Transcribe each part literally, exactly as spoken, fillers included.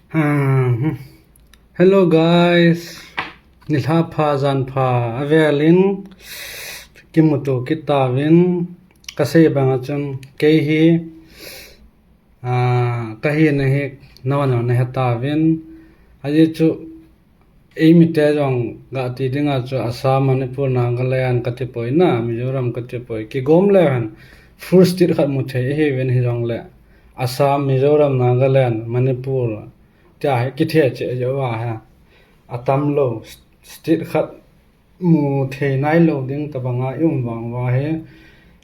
Hmm. Hello guys. Nilhah pha, jan pha avelin kimuto kit tauvin, kasei banga chun kei hi, ah, kahina hi nangho nahe tauvin. Ajeh chu eimite jong gati dinga chu Assam, Manipur, Nagaland kati poi na, Mizoram kati poi. Kigom leu hen full state khat mu thei ahiuvin hijongle Assam, Mizoram, Nagaland, Manipur tia hi kithei cheh jeh uva hi atam lou, state khat mu thei nailou ding tobanga i um vang uva hi,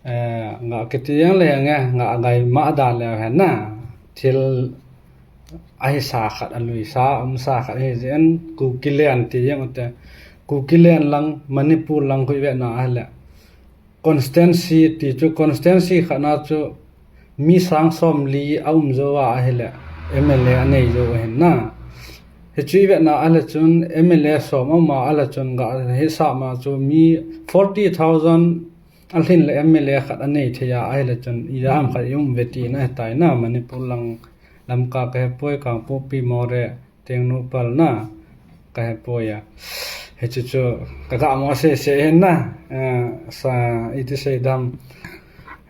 eh, nga kiti jeng le nge, nga ngai ma da leu hen na, thil ahisa khat, aluisa, aumsa khat ahi jeh in, Kukiland ti jeng ute, Kukiland lang, Manipur lang khu i vetna ahile, constituency ti chu, constituency khat na chu mi sang somli aum jou a ahile, M L A anei jou ahin na. Hichu i vetna ahile chun M L A som aum a ahile chun ga hisap ma chu mi forty thousand alhin le M L A khat anei thei a ahile chun ijat ham khat i um ve tina ahitai na, Manipur lang, Lamka kahe poi, Kangpokpi, Moreh, Tengnoupal na kahe poi a. Hichu chu kaga mo sese hin na, eh, sa iti sei dam,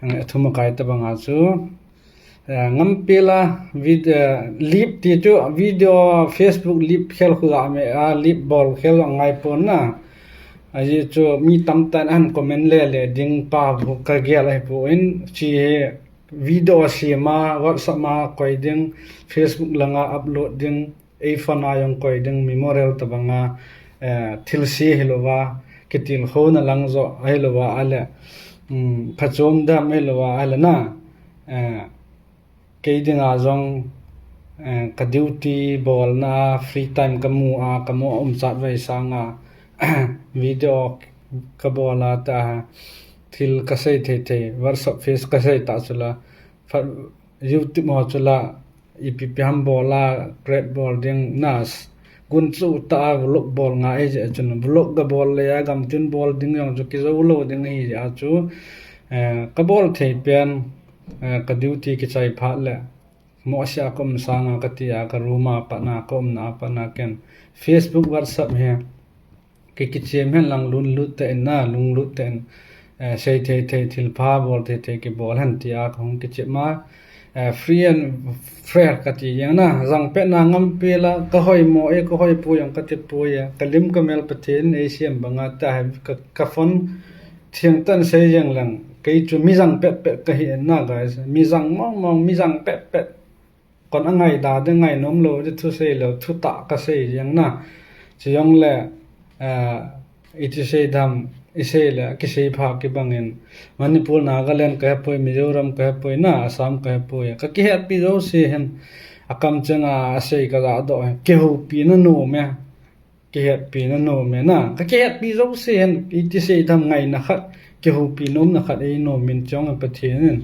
eh, thum akai tobanga chu, eh, ngampi la vid-, eh, lip ti chu video, Facebook lip khel khu ga me a, lip bol khel angai pon na. Ajeh chu mi tamtah in ahin comment lele ding pa bu kagel ahipoi, chi hi video sem a, WhatsApp a koi ding, Facebook langa upload ding, ei phone a jong koi ding, memorial tobanga, eh, thilse hilouva, kitilkhouna lang joh ahilouva ahile, um, phachom dam ahilouva ahile na, eh, kei dinga jong, eh, ka duty bolna, free time kamu a, kamu a umchat vei sanga, video kabol a ta, thil kasei thei thei, WhatsApp, Face kasei ta chula, fa-, YouTube ho chula, ipi ipi ham bol a, create bol ding na, gunchu ta a vlog bol ngai jeh chun, vlog kabol le a, gamtin bol ding jong chu kijou lou ding ahi jeh a chu, eh, kabol thei pen, eh, ka duty kichai phat le, mohseh a ka um sanga kati a, ka room a pat na, ka umna a pat na ken Facebook, WhatsApp hi ki, kichem hen lang lunglut tah in na, lunglut tah in, eh, sei thei thei, thilpha bol thei thei kibol hen tia kahung kichem a, eh, free and fair kati jeng na, jangpetna ngampi la, ka hoimo e, ka hoipoi jong kati poi e, ka lim ka mel Pathen in eisem banga ta hi ka, ka phone theng tan sei jeng lang, kei chu mi jang pet pet kahi na guys, mi jang mong mong, mi jang pet pet. Kon angaida ding, ngainom lou ding thusei lou, thutah kasei jeng na. Chujongle, eh, iti sei dam, isei le, kisei pha kibang in, Manipur, Nagaland kahe poi, Mizoram kahe poi na, Assam kahe poi. Ka kihetpi jouse hin, akamcheng a, asei kaja doh hin, kihoupina nom e. Kihetpina nom e na. Ka kihetpi jouse hin, iti sei dam, ngaina khat, kihoupi nomna khat einom in, chong a Pathen in,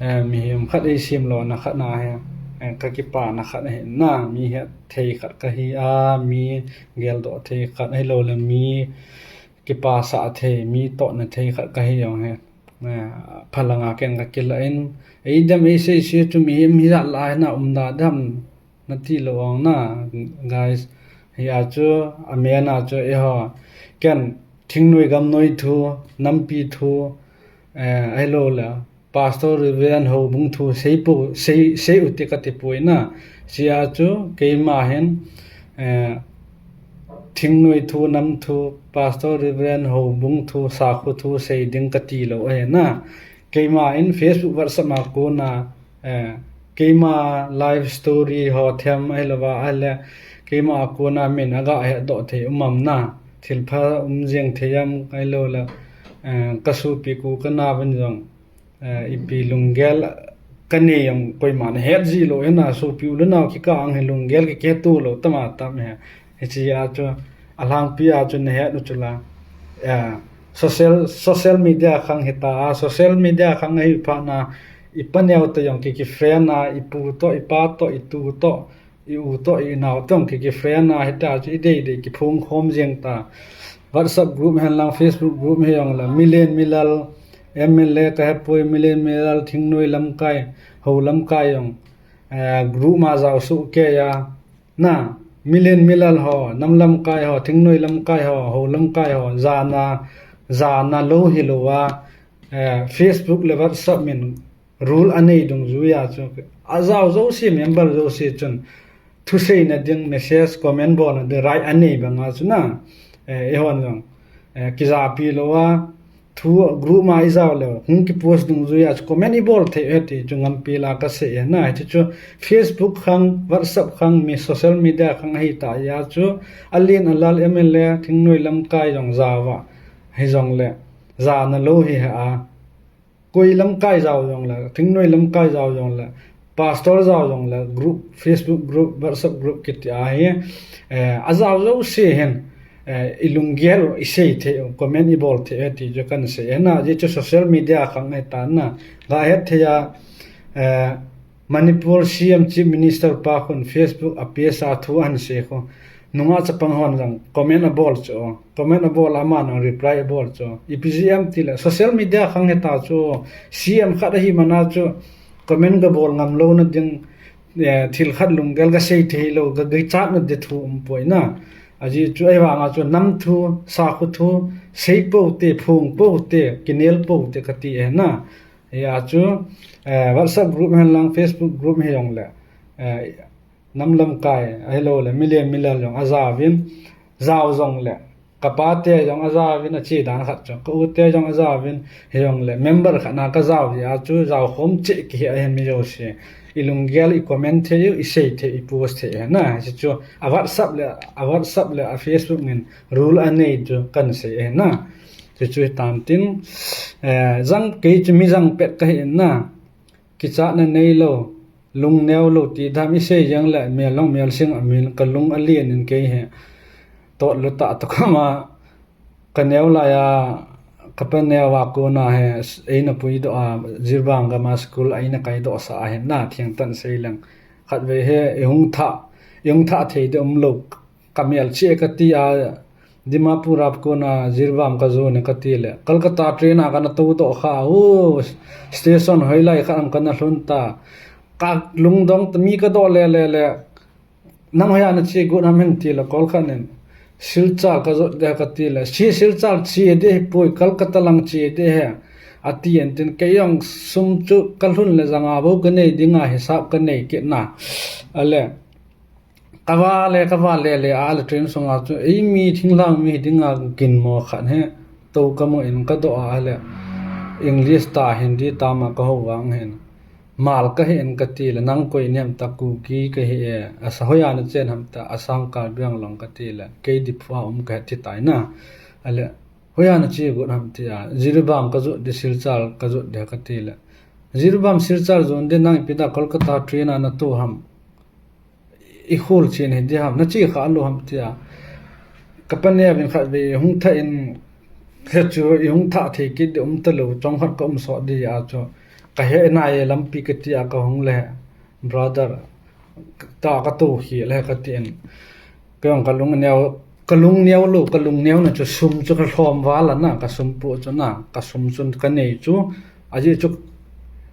eh, mihem khat eisem lona khat na hi, eh, ka kipana khat ahi na, mi het thei khat kahi a, mi geldoh thei khat ahilou le, mi kipasah thei, mi tohna thei khat kahi jong hi, eh, phalanga ken ka kilah in, eidam eisei se chu mihem hijat lai na umda dam, nati lou ong na, guys. Hia chu, amen a chu, eiho, ken, thingnoi gamnoi thu, nampi thu, eh, ahilou le, Pastor Reverend houbung thu, sei pou, sei, sei u ti kati poi na. Hia chu, keima hin, eh, thingnoi thu, nam thu, Pastor Reverend houbung thu, sakhu thu, sei ding kati lou ahi na. Keima in Facebook, WhatsApp a kona, eh, keima life story ho them ahilouva, ahile keima a kona min aga hetdoh thei um am na, thilpha um jeng thei am ahilou le, eh, ka sopi u ka nao vin jong, eh, ipi lunggel kanei am koiman het ji lou hina, sopi u le nao kikah a hi lunggel kikeh to lou tama tam he. Hiche a chu, alhangpi a chu nahet u chu la, eh, social, social media khang hita, a social media khang ahi phat na, i paneo toh jong ki, ki friend a, i pu toh, i pa toh, i tu toh, i u toh, i nao toh jong ki, ki friend a hita chu, i dei dei kiphong khom jeng ta. WhatsApp group hen lang, Facebook group hi jong la, milen milal, M L A kahe poi, milen milal, thingnoi lamkai, hou lamkai jong, eh, group ma jao soh kei a, na, milen milal ho, nam lamkai ho, thingnoi lamkai ho, hou lamkai ho, jana, jana lou hilou a, eh, Facebook le WhatsApp min rule anei dungjuiya chu, ajao jouse, member jouse chun, thuseina ding, message, comment bolna ding right anei banga chu na, eh, eihon jong, eh, kijapi lou a, thu group ma ijao leh, hung kipost dungjuiya chu comment ibol thei e ti chu ngampi la kasei e na, hichu Facebook khang, WhatsApp khang, mi social media khang ahitah a chu, alen alal M L A, thingnoi lamkai jong jaova, hijongle, jana lou hi a, koi lamkai jao jongle, thingnoi lamkai jao jongle, pastor jao jongle, group, Facebook group, WhatsApp group kiti ahi, eh, ajao jouse hin, eh, ilunggel u isei thei u, comment ibol thei u ti chu kahin sei e na, ajeh chu social media khang ahitan na, gahet thei a, eh, Manipur C M Chief Minister pa khun Facebook a page a thu ahin sei khu, nungah chapang hon jong comment abol chu, comment abol a aman jong reply abol chu, ipi jeh ham tile social media khang hita chu, C M khat ahi mana chu comment gabol ngam louna ding, eh, thil khat lunggel gasei thei lou, ga, gakichatna ding thu umpoi na. Ajeh chu ahivanga chu nam thu, sakhu thu, sei pou te, phong pou te, kinel pou te kati e na. Hia chu, eh, WhatsApp group hen lang, Facebook group hijongle, eh, nam lamkai, ahilouleh milen milal jong ajaovin, jao jongle, kapa te jong ajaovin, ache dan khat chu, ka u te jong ajaovin, hijongle, member khat na kajao jeh a chu, jaokhom cheh kihi ahin mi jouse, ilunggel, icomment thei u, isei thei, ipost thei ahi na, hichu, a WhatsApp le, a WhatsApp le, a Facebook min rule anei chu kahin sei ahi na. Chuchu hitan tin, eh, jang kei chu mi jang pet kahi in na. Kichatna neilou, lungneo lou ti dam isei jeng le, mel long mel sing amin kalung alen in kei hi. Tot lou tah tah kama, kaneo laiya, kapa neo a kona hi, eina puidoh a, Jiribam gam a school a eina kaidoh sah ahi na, thengtah in sei leng. Khatvei hi, ihung thah, ihung thah thei ding umlou, kamel cheh kati a, Dimapur a kona Jiribam kajon e kati le, Kolkata train a kana toudoh kha, u, station hoilai khat ham kana lhun ta, kalungdong ta, mi kadoh le le le, nang hoiya nache got ham hen tile, Kolkata nin, Silchar kajot ding kati le, che Silchar che ding hipoi, Kolkata lang che ding ahi, ati in tin, kei jong sum chu kalhun le janga bou kanei dinga hisap kanei kit na, ale, kavale, kavale le, ale train sunga chu, eimi thinglhang mi dinga ginmo khat hi, tou kamu in kadoh a, ale, English ta, Hindi ta ma kahou vang hin, Hmar kahi in kati le, nang koi nem ta, Kuki kahi e, asa hoiya nachen ham ta, Assam Karbi Anglong kati le, kei Diphu a um kahi ti tai na, ale, hoiya nache got ham tia, Jiribam kajot ding, Silchar kajot ding kati le, Jiribam Silchar jon ding nang ipi da Kolkata train a natou ham, ikhol chen hi ding ham, nache kha lou ham tia, kapa neo in khatvei hung thah in, hichu ihung thah thei kit ding umtalou, chomkhat kaum sot ding a chu, kahe nai e lampi kati a kahung le, brother, ta katou hi le kati in, kei jong kalung neo, kalung neo lou, kalung neona chu sum chu kalhom val a na, kasum pu chu na, kasum chu kanei chu, ajeh chu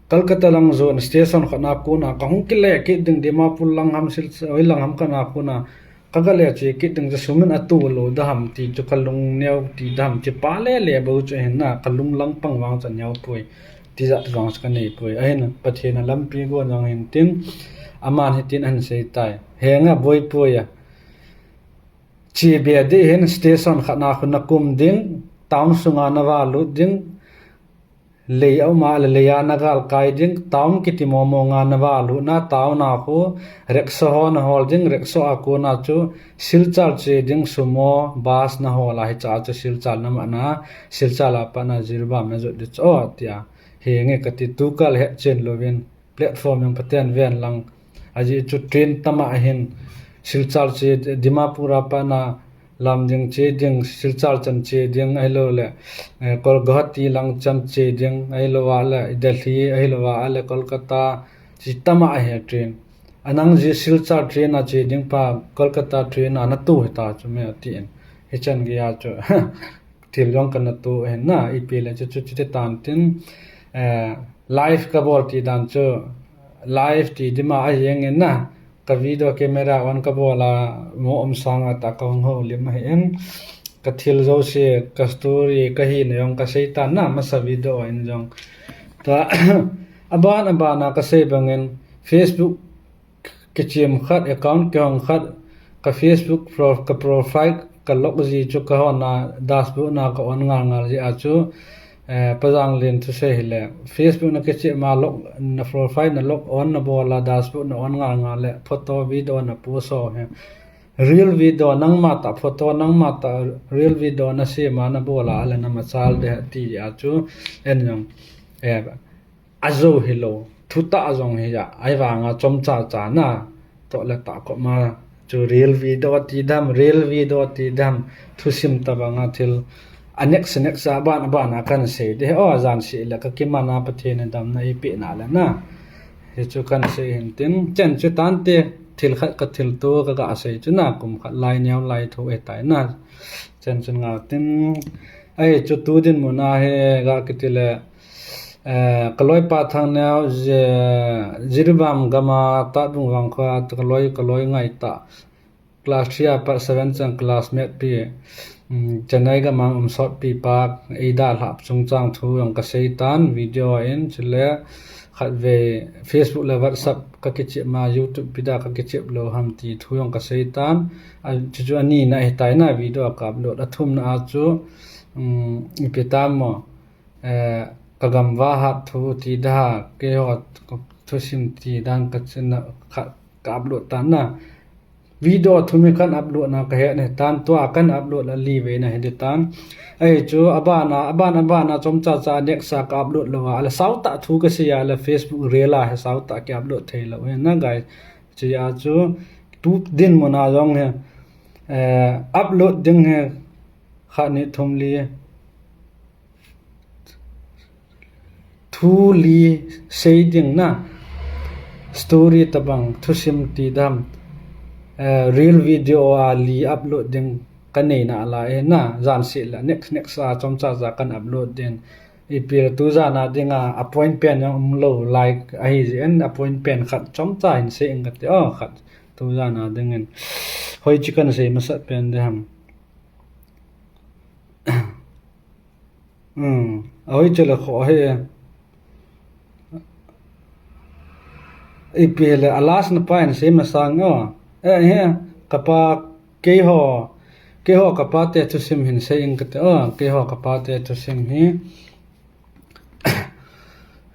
Kolkata lang jon station khat na kona kahung kile kit ding, Dimapur lang ham, Sil-, hoilang ham khat na kona kagale che kit ding chu sum in atou lou da ham ti chu kalung neo ti da ham, che pa le le bou chu ahi na, kalung lang pang vang chu aneo poi, tijat vang chu kanei poi, ahin Pathen a lampi gon jong hin tin, aman hitin ahin sei tai, henga boipoi a, che be ding hin station khat na khu nakum ding, town sunga navalut ding, lei a um a le lei a nagalkai ding, town kiti momo nga navalut na, town a khu rickshaw ho nahol ding, rickshaw a kona chu Silchar che ding sumo, bus nahol a, hicha chu Silchar namat na, Silchar a pat na Jiribam najot ding chu, o, tia, henge kati, tukal hetchen louvin, platform jong phaten ven lang, ajeh chu train tama ahin, Silchar che, Dimapur a pat na Lumding che ding, Silchar chan che ding, ahilouleh, eh, Kol-, Guwahati lang chan che ding, ahilou a le Delhi, ahilou a le Kolkata, che tama ahi train. Anang ji Silchar train a che ding pa, Kolkata train a natou hita chu me atin. Hichan geiya chu thil jong kana tou ahi na, ipi le chu, chu, chuti tan tin, eh, live kabol ti dan chu, live ti dima ahi jeng in na, ka video camera on ka bol a, mo um sang a ta ka hung ho lim ahi in, ka thil zo se, ka story, ka hina jong ka sei tan na, masa video in jong. Ta, aban, aban a ka sei bangin, Facebook kichim khat, account kihong khat, ka Facebook pro-, ka profile ka lock ji chu ka hon a dashboard na ka on ngal ngal ji a chu, eh, Pajang Len thusei hile. Facebook na kichim a lock, na profile na lock on na bol a dashboard na on ngal ngal le photo video na post ho he. Real video nangma ta photo nangma ta real video na sem a na bol a le na machal de ti a chu en jong. Eh, ajo hilou, thutah jong hi a, ahivang a chomcha cha na, toh le tah koma, chu real video ti dam, real video ti dam, thusim tabang a thil, a next, next a ban, ban a kan sei, de, o, jan sei le ka kiman a Pathen in damna eipeh na le na. Hi chu kan sei hin tin, chen chu tante, thil khat ka thil tu ka ga sei chu na, kum khat lai neo lai thu e tai na. Chen chun nga tin, ai chu tu dinmun a hi ga kiti le, Eh, ka loipa Thangneo, Ji-, Jiribam gam a Tatbung Vangkho a, ka loi, ka loi ngai ta. Class three a pat seven chan classmate pi, mm, Chennai gam a um sot pi pa, ei dalhap chungchang thu jong ka sei tan, video in, chule khatvei Facebook le WhatsApp ka kichim a, YouTube pi da ka kichim lou ham ti thu jong ka sei tan. A, chu chu ani na hi tai na video ka upload, a thumna a chu, mm, ipi tam mo. Eh, ka gam va hat thu ti da, keiho thusim ti dan ka channel khat ka upload tan na. Video thum hi kan upload na ka he ne tan tua kan upload a li ve na hi de tan. Ai chu abana, abana, abana chomcha cha next a ka upload lou a. Ala sau ta thu ka sei a la Facebook reel a he sau ta ka upload thei lou he na guys. Chi a chu tu dinmun a jong he, eh, upload ding he khat ni thum li. Thu li sei ding na, story tabang, thusim ti dam, eh, reel video a li upload ding ka nei na lai e na, jan sei la, next, next a chomcha cha kan upload ding. Ipi tu jan a ding a, a point pen jong um lou, like, ahi jeh in, a point pen khat chomcha hin sei ing ka ti, oh, khat tu jan a ding in. Hoi chi kan sei masat pen de ham. Hmm, ahoi chele kho he. Ipi le alas na pa in sei masang o. Eh, he, kapa keiho, keiho kapa te thusim hin sei ing ka ti o, keiho kapa te thusim hi.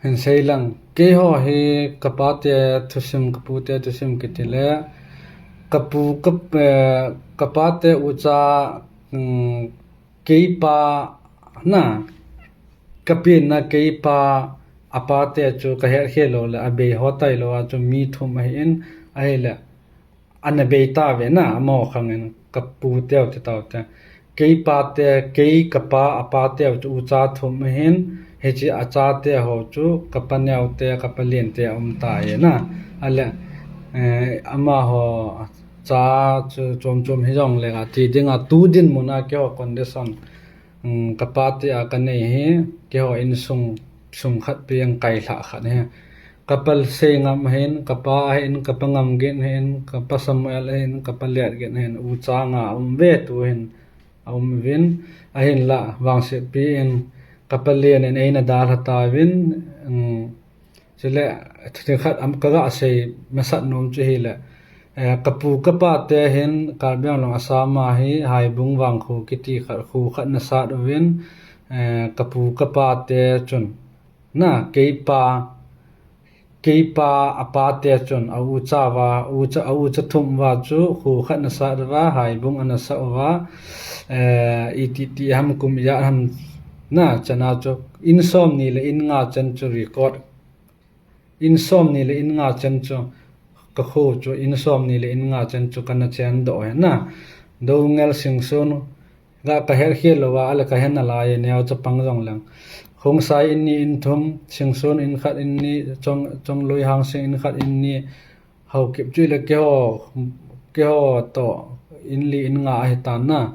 Hin sei lang, keiho hi kapa te thusim, kapu te thusim kiti le, kapu, kap-, eh, kapa te ucha, mm, keipa na, ka pen na keipa, apa te chu ka het khel lou le, a bei ho tai lou a chu mi thum ahi in, ahi le, ana bei ta ve na, amaho khang in, ka pu teu te tau te. Keipa te, kei ka pa, apa teu chu ucha thum ahin, hichi a cha te ho chu, ka pa neo te, ka pa lien te a um ta e na. A le, eh, amaho cha chu chom chom hi jong le, a ti ding a tu dinmun a keiho condition. Um, ka pa te a ka nei hi, keiho insung, sung khat pi ang kai hla khat hi. Ka pa Seingam hin, ka pa hin, ka pa Ngamgin hin, ka pa Samuel hin, ka pa Letgin hin, ucha nga um ve tu hin, a um vin, ahin la, vangset pi in, ka pa Lien in eina dalha ta vin, um, Chule, thil khat am ka ga sei masat nom chu hi le, eh, ka pu ka pa te hin Karbi Anglong Assam a hi Haibung Vangkho kiti khat, kho khat na sat uvin, eh, ka pu ka pa te chun, na, keipa, keipa a pa te chun, a ucha va, ucha, a ucha thum va chu, kho khat na sat va, Haibung ana sa va, eh, i ti ti ham kum ya ham, na, chana chu, in som ni le in nga chan chu record In som ni le in nga chen chu, ka kho chu, in som ni le in nga chen chu kana chen doh hen na. Dongel Singson, ga ka her khel lou va, ale ka hen na lai, neo chapang jong leng. Khongsai in ni in thum, Singson in khat in ni, Chong, Chongloi Hangsing in khat in ni, Haokip chu le keiho, keiho toh, in li in nga ahi tan na.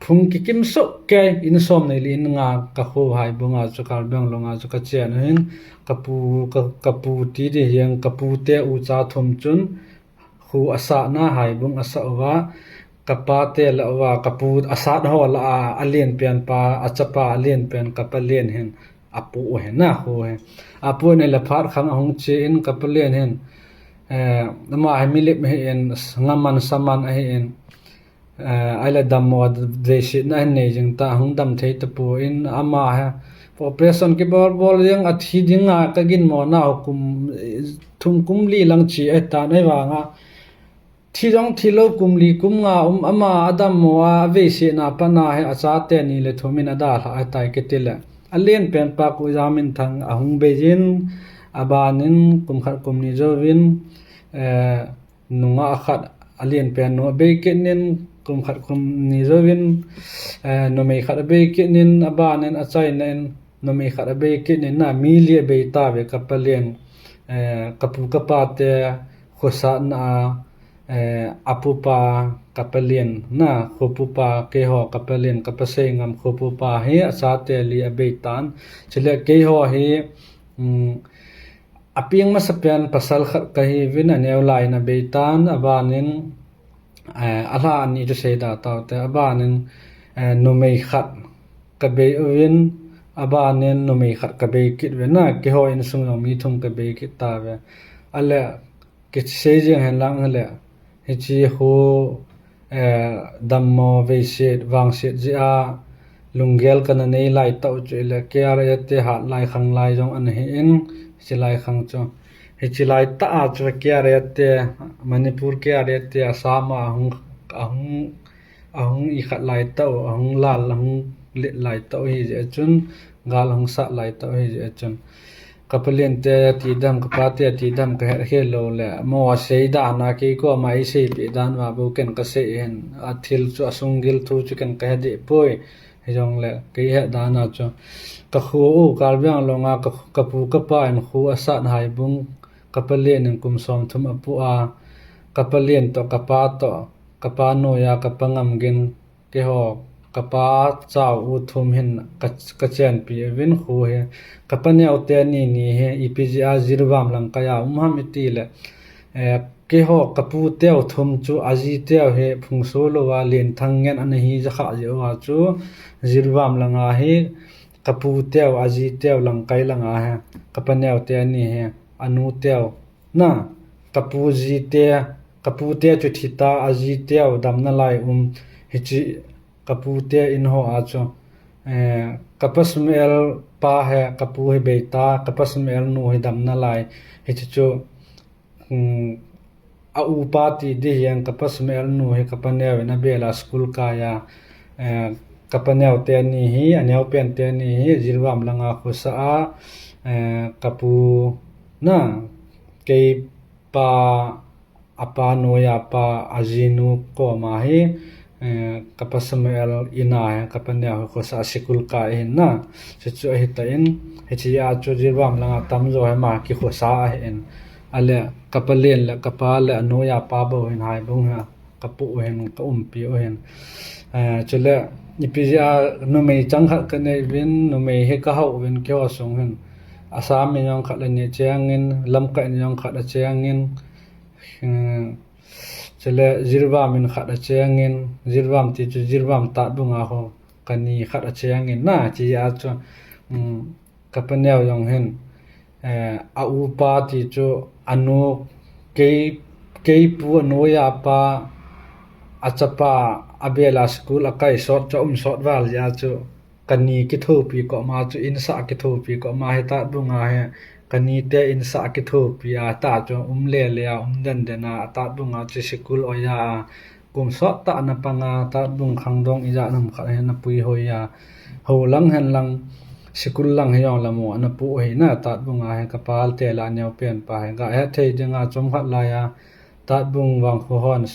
Phung kikim soh kei, in som ni le in nga ka kho Haibung a chu Karbi Anglong a chu ka chen hin, ka pu, ka, ka pu ti di hiang, ka pu te ucha thum chun, Khu asatna Haibung asah uva, kapa te lah uva, kapu asat ho lah a, alen pen pa, achapa alen pen kapa len hin apoh u ahi na khu hi. Apoh in ahile phat khang ahung che in kapa len hin, eh, ama hi milim ahin, ngaman saman ahin, eh, ahile dammo veisetna ahin nei jing ta, ahung dam thei tapon ama hi operation kibol bol jeng athi dinga kaginmo nau kum, eh, thum kum li lang che ahitan ahivanga thi jong thilou kum li kum nga um ama adammo a, aveisetna pat na hi achate ni le thum in adalhah ahitai kiti le. Alen pen pa Kuja Minthang ahung bei jin, aban in kum khat kum ni jouvin, eh, nungah khat alen pen nu abei kit in, kum khat kum ni jouvin, eh, numei khat abei kit in, aban in achaina in numei khat abei kit in na, mi li abei tauve kapa len, eh, kapu kapa te khosatna a, eh, apupa kapa len na, khopupa keiho kapa len, kapa Seingam khopupa hi achate li abei tan. Chule keiho hi, um, apeng masa pen pasal khat kahiuvin aneo lai in abei tan, aban in, eh, alha ani chu seida taute, aban in, eh, numei khat kabei uvin, aban in numei khat kabei kit uve na, keiho insung jong mi thum kabei kit tauve. Ahile kisei jeng hen lang ahile, hiche khu, eh, dammo veiset vangset jeh a lunggel kana nei lai tau chu ahile K R A te hat lai khang lai jong ana hi in, hiche lai khang chu. Hiche lai tah a chu K R A te, Manipur K R A te Assam a ahung, ahung, ahung ikhat lai tau, ahung lal, ahung let lai tau ahi jeh chun, gal ahung sat lai tau ahi jeh chun. Kapa len te ati dem, kapa te ati dem kahet khel lou le, mo asei dan a kei koma eiseipeh dan uva bou ken kasei ahin, athil chu asunggil thu chu ken kahe deh poi, hijongle kei het dan a chu. Kakho u Karbi Anglong a ka, kapu kapa in khu asat Haibung, kapa len in kum somthum apoh a, kapa len toh, kapa toh, kapa noiya, kapa Ngamgin, keiho, kapa chau u thum hin ka, kachenpi uvin khu hi. Kapa neo teni ni hi ipi jeh a Jiribam langkai a um ham itile, eh, keiho kapu teu thum chu aji teu hi Phungsolou a Lenthang ngen ana hi jakha jeh uva chu Jiribam langa hi kapu teu, aji teu langkai langa hi kapa neo teni hi anu teu na, kapu ji te, kapu te chu thi ta, aji teu damna lai um, hiche kapu te in ho a chu, eh, kapa Sumel pa hi, kapu hi bei ta, kapa Sumel nu hi damna lai, hiche chu, um, aupa ti ding hihen, kapa Sumel nu hi kapa neo in abel a school kai a, eh, kapa neo teni hi, aneo pen teni hi, Jiribam langa khosa a, eh, kapu na, kei pa, apa noiya pa, ajinu koma hi, eh, kapa Samuel in a hi, kapa neo hi khosa a school kai ahin na, hichu ahitan, hiche a chu Jiribam langa tamjo hi ama kikhosa ahin, ahile kapa len le kapa le anoiya pa bou hin Haibung hi kapoh u ahin, kaumpi u ahin. Eh, chule ipi jeh a numei chang khat kanei uvin, numei hi kahou uvin keiho sung hin. Assam in jong khat ana chengin, lamkai in jong khat achengin, eh, chule Jiribam in khat achengin, Jiribam ti chu Jiribam Tatbung a ho kani khat achengin na, hiche a chu, um, kapa neo jong hin, eh, aupa ti chu anu, kei, keipu anoiya pa, achapa abel a school akai sot chu aum sot val jeh a chu kani kithopi koma chu insah kithopi koma hi Tatbung a hi kani te insah kithopi a ta chu um lele a, um denden a, Tatbung a chu school oiya a, kum sot tah ana pang a, Tatbung khangdong ijat ham khat hi ana puihoi a, hou lang hen lang, school lang hijongle mo ana poh u ahi na, Tatbung a hi kapa te lah a neo pen pa hi. Gahet thei dinga chomkhat laiya, Tatbung vangkho hon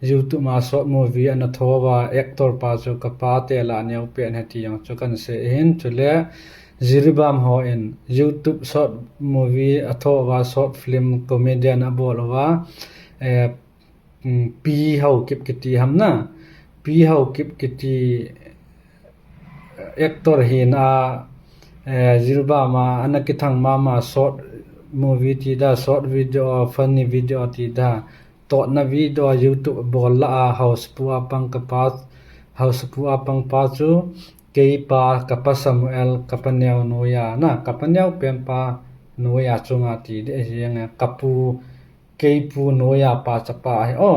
YouTube a short movie ana tho uva, actor pa chu kapa te lah a neo pen ahi ti jong chu kahin sei ahin, chule Jiribam hon YouTube short movie atho uva, short film comedian abol uva, eh, um, Pi Haokip kiti ham na. Pi Haokip kiti actor hin a, eh, Jiribam a ana kithang mama short movie ti da, short video, funny video ti da. totna video YouTube bol lah a housepu a pang kapa, housepu a pangpa chu keipa, kapa Samuel, kapa neo noiya na, kapa neo penpa noiya chunga ti ding ahi jeng e, kapu, keipu noiya pa chapa ahi o.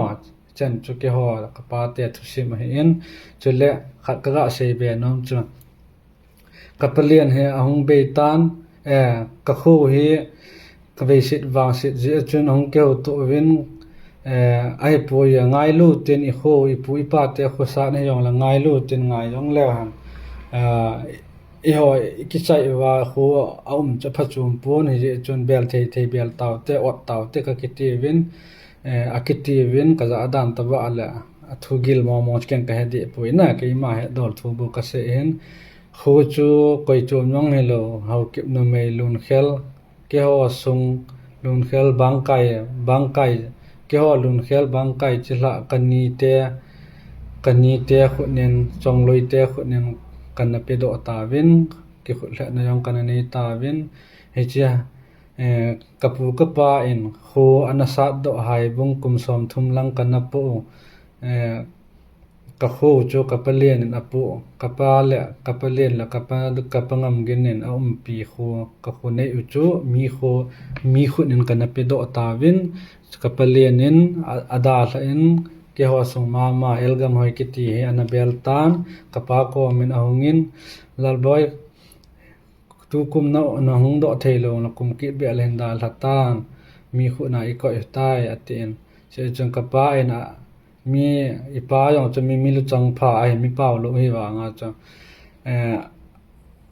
Chen chu keiho kapate thusim ahin, chule khat kaga seibe nom chu, kapa Lian hi ahung beitan, eh, kakho hi kaveiset vangset jeh a chun ahung kihouto uvin, eh, ahipoi a ngailu tin ikho, ipu ipate khosat hijongle ngailu tin ngai jongleu hen, eh, eiho ikichai uva kho aum chu aphachom pon, hijeh chun bel thei thei bel taute, ot taute kakiti uvin, eh, akiti uvin, kajah dan tobang le, athu gil mong mong chu ken kahe deh poi na, keima hetdol thu bou kasei hin. Kho chu koi chom jong hilou, Haokip numei Lunkhel, keiho sung Lunkhel Bangkai, Bangkai, keiho Lunkhel Bangkai chilhah kanite, kanite khut in, Chongloi te khut in kana pedoh tauvin, kikhutlhetna jong kana nei tauvin, hichea, eh, kapu kapa in kho ana satdoh Haibung kum somthum lang kana poh u, eh, kakho chu kapa Lian in apoh, kapa le, kapa Lian le kapa, kapa Ngamgin in aumpi kho, kakho nei u chu mi kho, mi khut in kana pedoh tauvin, kapa Lian in a, adalhah in, keiho sung mama Elgamhoi kiti hi ana bel tan, kapa kom in ahungin, Lalboi, tukum na, nahung doh theilou na kum kit beh le hin dalha tan, mi khut na ikoi tai, atin. Hichun kapa in a, mi, ipa jong chu mi, mi luchang pha ahi, mi paolou hi vanga chu, eh,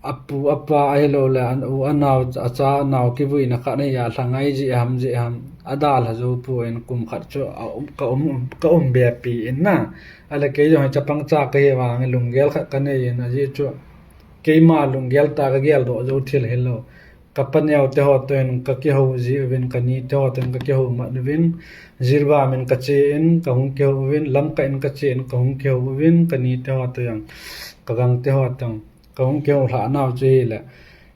apu apa ahiloule an u anao, acha anao kivuina khat ahi a, lha ngai jeh ham jeh ham, adalha jou poi, kum khat chu aum, kaum, kaum be pi in na. Ale kei jong hi chapang cha kahi vangin lunggel khat kanei in, ajeh chu keima lunggel tah a kageldoh jou thil hilou. Kapa neote ho toh in kakihou ji uvin, kanite ho toh in kakihou mat uvin, Jiribam in kache in kahung kihou uvin, Lamka in kache in kahung kihou uvin, kanite ho toh jong, kagangte ho toh jong kahung kihou lhah nau chu hile,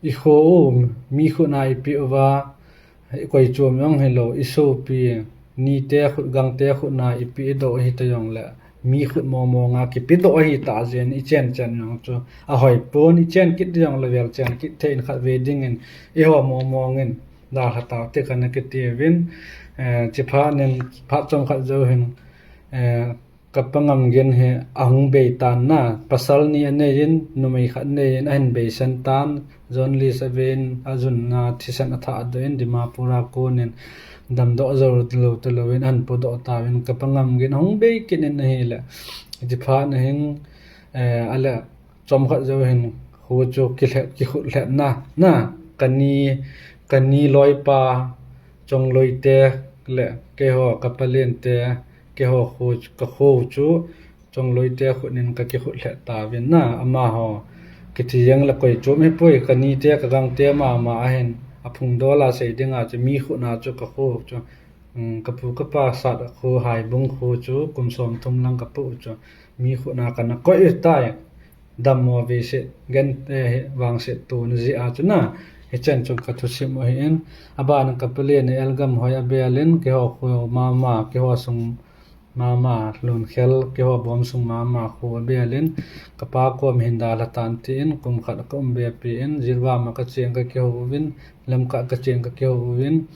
ikho u mi khut na ipeh uva, koi chom jong hilou, isopi, nite khut gangte khut na ipeh doh hita jongle, mi khut mong mong a kipedoh ahitah jeh in ichen chen jong chu ahoipon, ichen kit jongle vel chen kit thei in khatvei dingin eiho mong mong in dalha taute kana kiti uvin, eh, chuphat in phat chomkhat jou hin, eh, kapa Ngamgin hi ahung beitan na, pasal ni anei in, numei khat anei in, ahin beisan tan, jaundice avei in, ajunna thisan athahdoh in, Dimapur a kon in damdoh jou lou talou in ahin podoh tauvin, kapa Ngamgin ahung bei kit in ahile, chuphat na hin, eh, ale chomkhat jou hin kho chu kilhe, kikhutlhetna, na, kani, kani loipa, Chongloite le keiho kapa Liante, keiho kho, kakho chu Chongloite khut in kakikhutlhet tauvin na, amaho kiti jeng le koi chom hipoi, kanite kagangte mama ahin, aphungdol a sei dinga chu mi khut na chu kakho chu, um, kapu kapa sat kho Haibung kho chu kum somthum lang kapoh u chu mi khut na kana koi tai. Dammo veiset, gente, eh, vangset tona jeh a chu na, hichen chun kathusim u ahin, aban kapa Lian in Elgamhoi abel in, keiho kho mama, keiho sung mama, Lunkhel, keiho bom sung mama kho abel in, kapa kom hin dalha tan tin, kum khat kaum be pi in, Jiribam a kache in kakihou uvin, Lamka kache in kakihou uvin,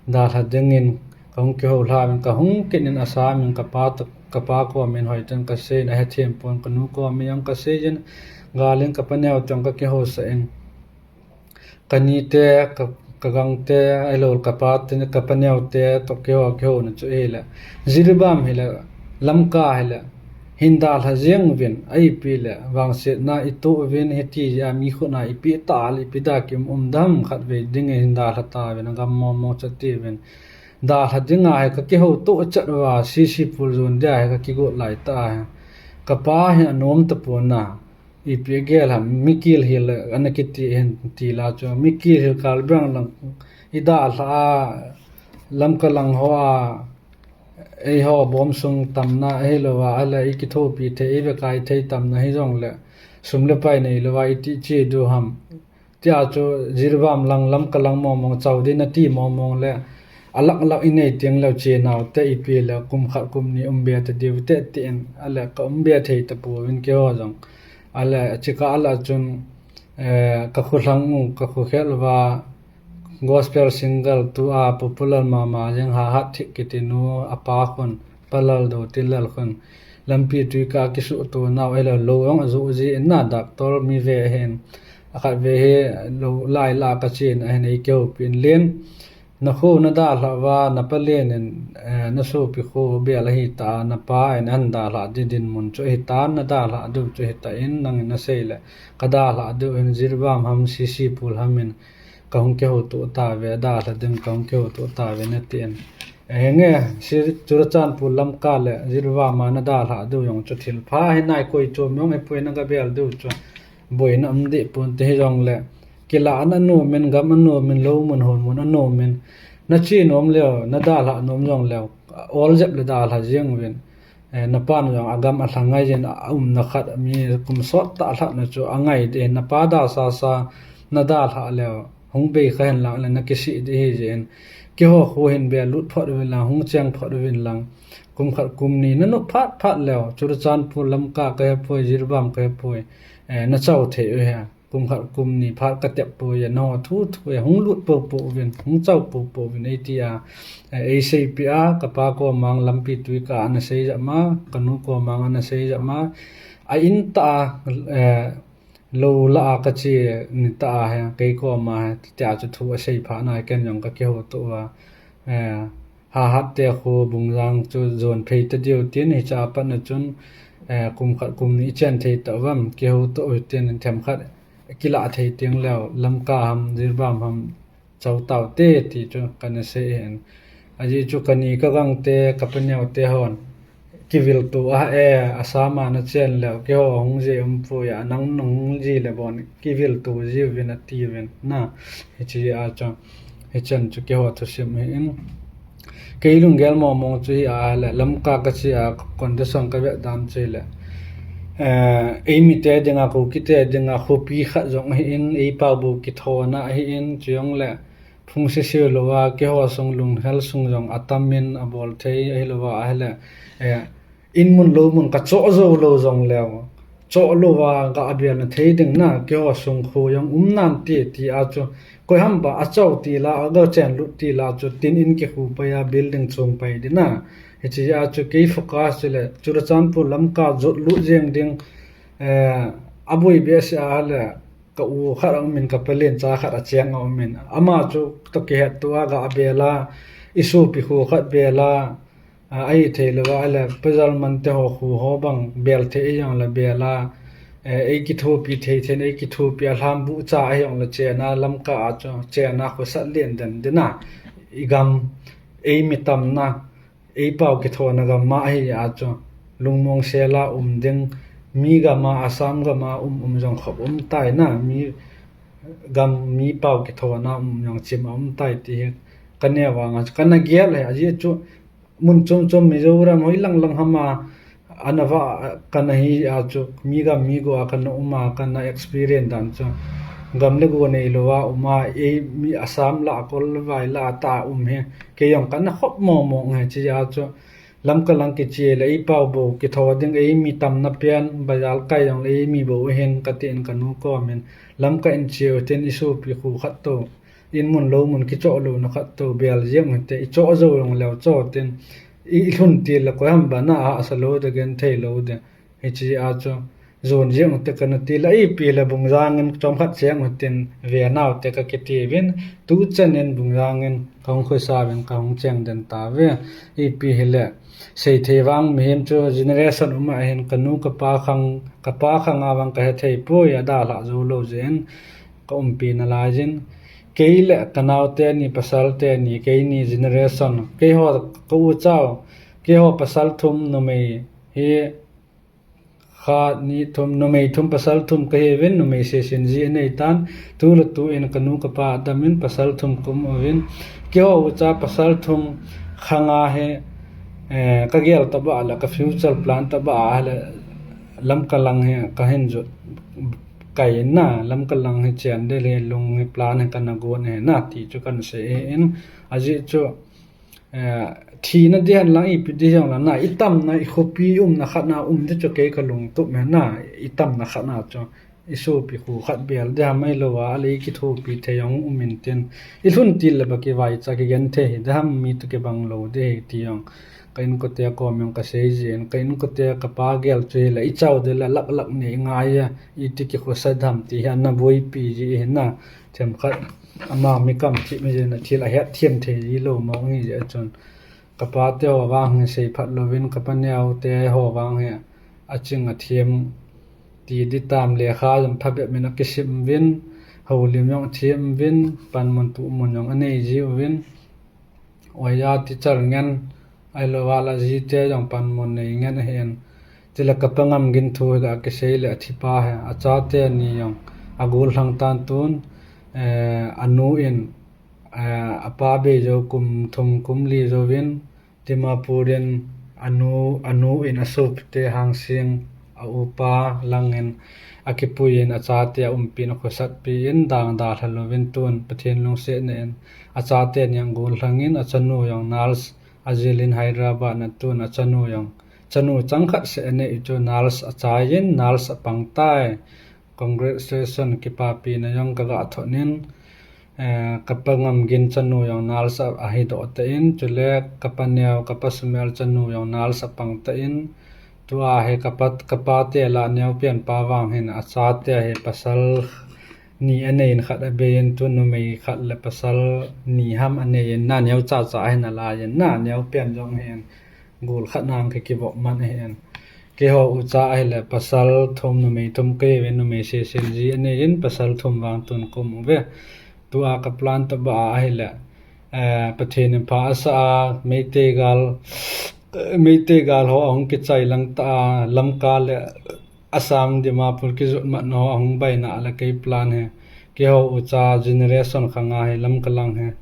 dalha dingin kahung kihou lha uvin, kahung kit in asam in kapa toh, kapa kom in hoiten kasei in ahethem pon, kanu kom in jong kasei in, gal in kapa neo toh jong kakihou sah in, kanite, ka, kagangte, ahilou kapa te, kapa neote toh keiho kihouna chu hile, Jiribam hile, Lamka hile, hin dalha jeng uvin, ipi le vangsetna itoh uvin, hiti jeh a mi khut na ipeh tah le ipi da kium um dem, khatvei dingin hin dalha tauvin, agam mong mong chu ati uvin. Dalha dinga hi kakihouto chet uva, C C Puljon dia hi kakigot lai tah hi. Kapa hi anom tapon na. Ipi agel ham, mi kilhil ana kiti hin ti la chu. Mi kilhil Karbi Anglong lang, idalha a, Lamka lang ho a, eiho bom sung tamna, ahilouva, ale ikithopi thei, ivekai thei tamna hijongle, sum le pai neilouva, iti che diu ham. Tia chu Jiribam lang, Lamka lang mong mong chau ding nati mong mong le, alak lak inei teng leh chenau te ipi le kum khat kum ni um be ta diu te tin, ale ka um be thei ta pouvin keiho jong. Ale chika ala chun, eh, ka khulang u, ka khukhel uva, gospel singer tua popular mama jeng Hahat Thik kiti nu, apa khun, Palal do Tilal khun, lampi tui ka kisuh tu nau, ele lo jong ajoh ji in na, doctor mi ve hin, akhat ve hi lo lai la ka chin ahin ei keu pin lin. Na khu na dalha uva, na palen in, eh, na sopi khu bel ahi ta, na pa in an dalha di dinmun chu ahi ta, na dalha diu chu ahi ta in, nang in na sei le, ka dalha diu in Jiribam ham, C C Pul ham in, ka hung kihouto ta ve, dalha ding ka hung kihouto ta ve na tin. Eh, henge, si Churachandpur Lamka le Jiribam a na dalha diu jong chu thil pha hi nai, koi chu mi jong hi poi, na ka bel diu chu. Boina um deh pon te hi jong le. Kila ana nom in, gam ana nom in, lou mun hon mun ana nom in. Na chi nom leo, na dalha nom jong leo. Ol jep le dalha jeng uvin. Eh, na pan jong agam alha ngai jin, a umna khat mi kum sot ta lha na chu angai de, na pa da sa sa na dalha leo. Hung bei kha hen lang le na kisih de hi jin. Keiho khu hin be lut phot uvin lang, hung cheng phot uvin lang. Kum khat kum ni na nop phat phat leo. Churachandpur Lamka ka he poi, Jiribam ka he poi. Eh, na chau thei u he. Kum khat kum ni phat ka tep poi, na ho thu thu e, hung lut popo uvin, hung chau popo uvin, ei ti a, eh, ei seipi a, ka pa komang lampi tui ka ana sei ja ma, ka nu komang ana sei ja ma, a in ta, eh, lo la a ka chi ni ta a he, kei koma he, ti a chu thu a sei pha na, ken jong ka kihouto uva, eh, Hahat te khu Bungjang chu jon phei ta diu tin, hiche a pat na chun, eh, kum khat kum ni i chen thei ta uvam, kihouto u tin, themkhat kila thei teng leo, Lamka ham, Jiribam ham, chau tau te ti chu kana sei hin. Ajeh chu ka ni ka gang te, ka pa neo te hon, kivil tu a e, Assam a na chen leo, keiho hung ji um poi a, nang nung ji le bon, kivil tu ji uvin a ti uvin, na, hiche a chu, hichan chu keiho thusim hi in. Kei lunggel mong mong chu hi a le, Lamka ka chi a, condition ka vet dan chu le. Eh, ei mi te dinga, Kuki te dinga, khopi khat jong hi in, ei pau bou kithona hi in, chu jong le, phung sisi lou a, keiho sung lunghel sung jong atam in abol thei, ahilou a, ahile, eh, in mun lou mun ka choh jou lou jong leo. Choh lou a, ga abel na thei ding na, keiho sung khu jong um nan ti, ti a chu, koi ham ba, achau ti la, aga chen lut ti la chu, tin in kikhu pai a, building chung pai di na. Hiche a chu, kei focus chu le, Churachandpur Lamka jot lut jeng ding, eh, aboi be se a le, ka u khat a um in, ka palen cha khat a cheng a um in. Ama chu toh kihet tua ga abel a, i sopi khu khat bel a, a, ahi thei lou a, le, pajal man te ho khu ho bang bel thei ei jong le bel a, eh, ei kithopi thei thei, ei kithopi a lham bu cha ei jong le chen a, Lamka a chu chen a khosat len den den a, i gam, ei mi tam na, ei pau kithona gam ma ahi a chu, lungmong sel a um ding, mi gam a, Assam gam a um, um jong khop um tai na, mi gam, mi pau kithona um jong chim a um tai ti hi ka neo vang a chu, kana gel e, ajeh chu mun chom chom Mizoram hoi lang lang ham a, ana va, kana hi a chu, mi gam mi go a kana um a, kana experience dan chu, gam le go nei lou a um a, ei mi Assam la, Kol vai la ta um hi, kei jong kana khop mong mong hi, hiche a chu, Lamka lang kiche le, ei pau bou kitho ding, ei mi tam na pen, bazar kai jong le, ei mi bou hin, ka tin ka nu kom in, Lamka in cheu tin, i sopi khu khat toh, in mun lou mun kichoh louna khat toh, bel jeng u te, i choh jou jong leo cho tin, i, i lhun til le koi ham ba na a, asa lou de, gen thei lou de. Hiche a chu, jon jeng u te kana ti le, ipi le Bungjang in chomkhat cheng u tin, ve nau te ka kiti uvin, tu chan in Bungjang in ka hung khosa uvin, ka hung cheng den ta uve, ipi hile, sei thei vang mihem chu generation um a hin ka nu ka pa khang, ka pa khang a vang ka he thei poi, a dalha jou lou jeh in, ka umpi nalai jin. Kei le ka nau teni, pasal teni, keini generation. Keiho ka u chau, keiho pasal thum numei hi khat ni thum, numei thum pasal thum ka hi uvin, numei sesen ji anei tan, tu le tu in ka nu ka pa adam in pasal thum ka um uvin. Keiho u cha pasal thum khang a hi, eh, ka gel ta ba le, ka future plan ta ba a le, Lamka lang hi ka hin jot kai na, Lamka lang hi chen de le lung hi plan hi kana gon e na ti chu kana sei e in, ajeh chu Eh, thina ding hen lang ipi ding jong la na, i tamna, i khopi umna khat na um ding chu kei ka lungtup me na, i tamna khat na chu. I sopi khu khat bel ding ham ahilou a, ale i kithopi thei jong um in tin. I lhun til le ba kivaicha kigenthei hi ding ham, mi toh kibang lou ding hi ti jong. Ka inkote a kom jong ka sei jin, ka inkote a ka pa gel chu hile, i chau ding le lak lak nei ngai a, iti kikhosah ding ham ti hi ana boipi ji hi na, themkhat ama mi kam thim jin a thil a hetthem thei ji lou mong hi jeh chun. Ka pa te ho vang hi sei phat louvin, ka pa neo te ho vang hi a ching a them ti ding tam, lekha jong phabep in a kisim uvin, houlim jong a them uvin, panmun tumun jong a nei ji uvin. Oiya teacher ngen, ahilou a la ji te jong panmun nei ngen ahin. Chule ka pa Ngamgin thu hi ka kisei le a thi pa hi, a chate ni jong a gollhang tan tun, eh, a nu in, eh, a pa bei jou kum thum kum li jouvin, Dimapur in a nu, a nu in a sopite Hangsing, a upa lang in a kipui in a chate a umpi in a khosah pi in dang dalha louvin tun Pathen lungsetna in a chate ni jong gollhang in a chanu jong nurse a jil in Hyderabad na tun a chanu jong, chanu chang khat seh a nei chu nurse a chai in nurse a pang tai. Congratulation, kipapina jong ka ga thot in, eh, ka pa Ngamgin chanu jong nurse a, ahi doh ta in, chule ka pa neo, ka pa Sumel chanu jong nurse a pang ta in, tua hi ka pa, ka pa te la neo pen pa vang hin a chate hi pasal ni a nei in khat a bei in, tu numei khat le pasal ni ham a nei in na, neo cha cha hin a la in na, neo pen jong hin gol khat nang ka kivop man ahin. Keiho ucha ahile pasal thum numei thum kahiuvin, numei sesel ji a nei in pasal thum vang tun ka um uve. Tua ka plan tobang ahile, eh, Pathen in pha asa a, Meitei gal, Meitei gal ho ahung kichai lang ta a, Lamka le Assam, Dimapur kijot matna ho ahung baina le kei plan hi. Keiho ucha generation khanga hi Lamka lang hi,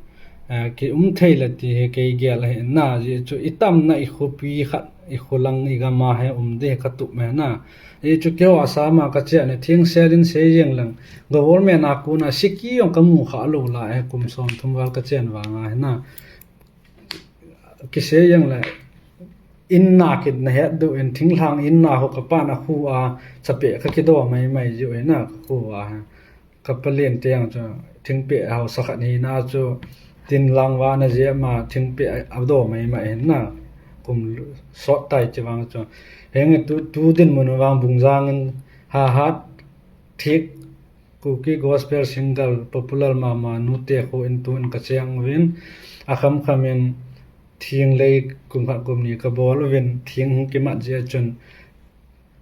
eh, ki um thei le ti hi kei gel ahi na, ajeh chu i tamna i khopi khat, i kholang i gam a hi um ding hi ka tup me na. Ajeh chu keiho Assam a ka chena, theng sel in sei jeng leng, government a kona siki jong ka mu kha lou lai hi, kum som thum val ka chen vang a hi na. Kisei jeng le, in na kit na het du in, thinglhang in na ho ka pa na khu a, chapeh ka kido mai mai jiu hi na, ka khu a hi. Ka pa len te jong chu, thingpeh hausa khat hi na chu, tin lang va na jeh ma, thingpeh a do mai mai hi na, kum sot tai chi vang chu. Henge tu, tu dinmun vang Bungjang in, ha hat, thik, Kuki gospel singer popular mama nu te khu in tun ka cheng uvin, a kham kham in thing lei kum khat kum ni ka bol uvin, thing hung kimat jeh chun,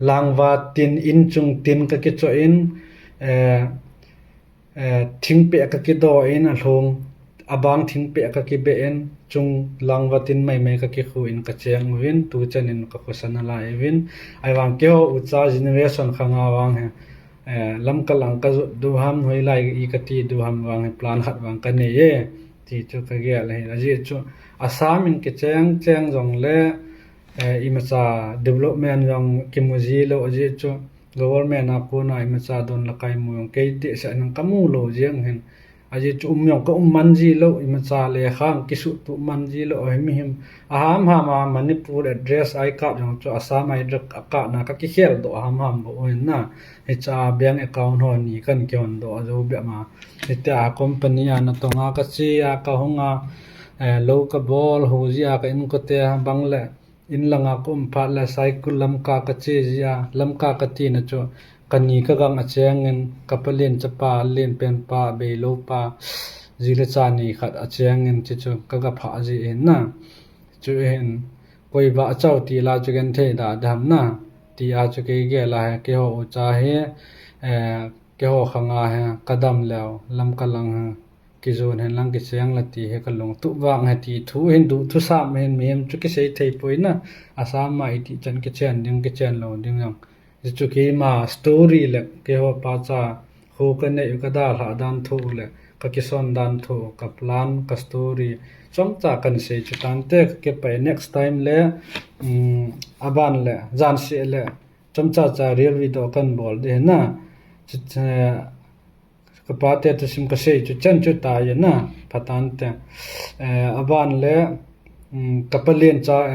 langva tin in chung tin ka kichoh in, eh, eh, thingpeh ka kido in a lhung, a bang thingpeh ka kibeh in, chung langva tin mai mai ka kikhu in ka cheng uvin, tu chan in ka khosa na lai uvin. Ahivang keiho ucha generation khanga vang hi, eh, Lamka lang ka jot du ham, hoilai i ka ti du ham vang hi plan khat vang ka nei e, ti chu ka gel ahi. Ajeh chu Assam in kicheng cheng jong le, eh, imacha development jong kimu ji lou, ajeh chu government a kona imacha don lakai mu jong kei dehset in ka mu lou jeng hin. Ajeh chu um jong ka um man ji lou, imacha lekha kisuhtup man ji lou, ahi mihem. Aham ham a Manipur address a i kap jong chu Assam address a kap na ka kikhel doh ham ham bou hin na. Hicha bank account ho ni kan kihon doh a jou beh ma. Hitia company a natong a ka che a ka hung a, eh, lou ka bol, hu ji a ka inkote a bang le. In langa ka um phat le Saikul Lamka ka che ji a, Lamka ka ti na chu, ka ni ka gang a cheng in, ka pa len chapa, len pen pa, beilou pa, ji le cha ni khat a cheng in, chi chu ka ga pha ji in na. Chu hin, koi ba a chau ti la chu gen thei da dam na, ti a chu kei gel a hi, keiho ucha hi, eh, keiho khanga hi, ka dam leu, Lamka lang hi. Kijon hen lang kicheng la ti hi ka lungtup vang hi ti thu hin duh thusam hin mihem chu kisei thei poi na. Assam a iti chan kichen ding kichen lou ding jong. Ji chu keima story le keiho pacha khu ka nei u ka dalha dan thu le ka kison dan thu ka plan ka story. Chomcha kan sei chu tante ka kipah next time le, um, aban le jan se le chomcha cha real video kan bol ding na. Chu, eh, Ka pa te thusim ka sei chu chan chu ta ye na, pha tante. Eh, aban le, Kapalen cha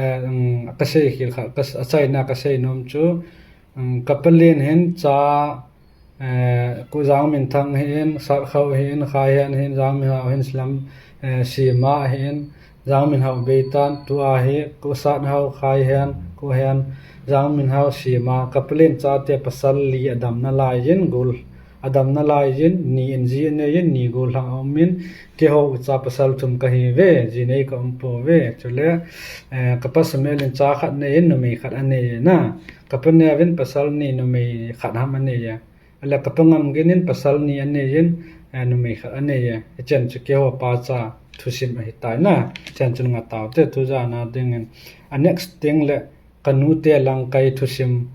kasei khel khat, achaina kasei nom chu, kapalen hin cha, ku Jangminthang hin, Satkhao hin, Khaihen hin, Jangminhao hin, Slam, Sema hin, Jangminhao beitan, tua hi ku Satkhao, Khaihen, ku Hen, Jangminhao, Sema, kapalen chate pasal li adam nalaiyin gol, adam nalaiyin ni in ji aneiyin ni gollhang aumin, keiho ucha pasal thum kahiuve, ji nei kaumpouve, chule kapa Sumelin cha khat neiyin numei khat aneiye na, kapa Neovin pasal ni numei khat ham aneiye, ale kapa Ngamginin pasal ni aneiyin, numei khat aneiye. Hichen chu keiho pacha thusim ahitai na. Chen chun ngataote, tujana dingin a next tengle kanute langkai thusim